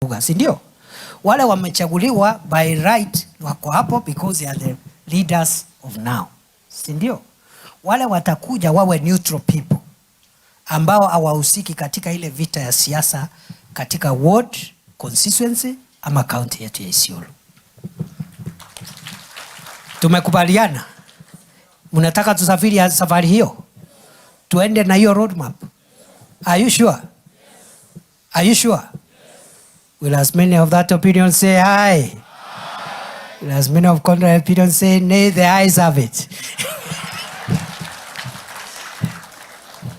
lugha, si ndio? Wale wamechaguliwa by right wako hapo because they are the leaders of now, si ndio? Wale watakuja wawe neutral people ambao hawahusiki katika ile vita ya siasa katika ward, constituency ama county yetu ya Isiolo. Tumekubaliana, mnataka tusafiri ya safari hiyo, tuende na hiyo roadmap. Are you sure? Are you sure? Will as many of that opinion say aye? Will as many of contrary opinion say nay? The ayes have it.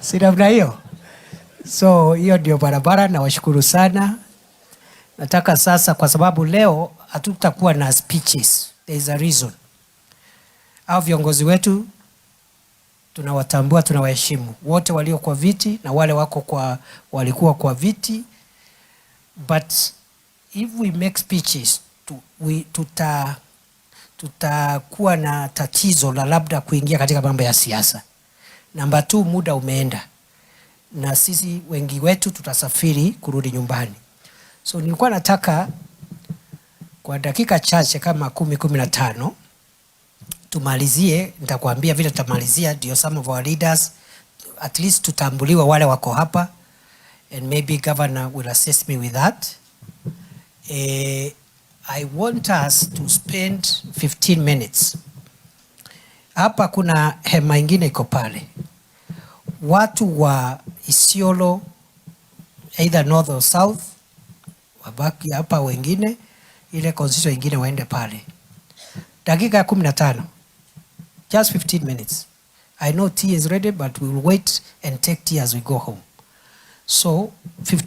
Si namna hiyo? So hiyo ndio barabara. Nawashukuru sana. Nataka sasa, kwa sababu leo hatutakuwa na speeches, there is a reason. Hao viongozi wetu tunawatambua, tunawaheshimu wote walio kwa viti na wale wako kwa, walikuwa kwa viti, but if we make speeches tutakuwa na tatizo la labda kuingia katika mambo ya siasa. Namba 2, muda umeenda na sisi wengi wetu tutasafiri kurudi nyumbani. So nilikuwa nataka kwa dakika chache kama 10, 15 tumalizie. Nitakwambia vile tutamalizia, ndio some of our leaders at least tutambuliwe wale wako hapa, and maybe governor will assist me with that. I want us to spend 15 minutes. Hapa kuna hema ingine iko pale. Watu wa Isiolo either north or south wabaki hapa, wengine ile constituency wengine waende pale. Dakika ya 15. Just 15 minutes. I know tea is ready, but we will wait and take tea as we go home. So 15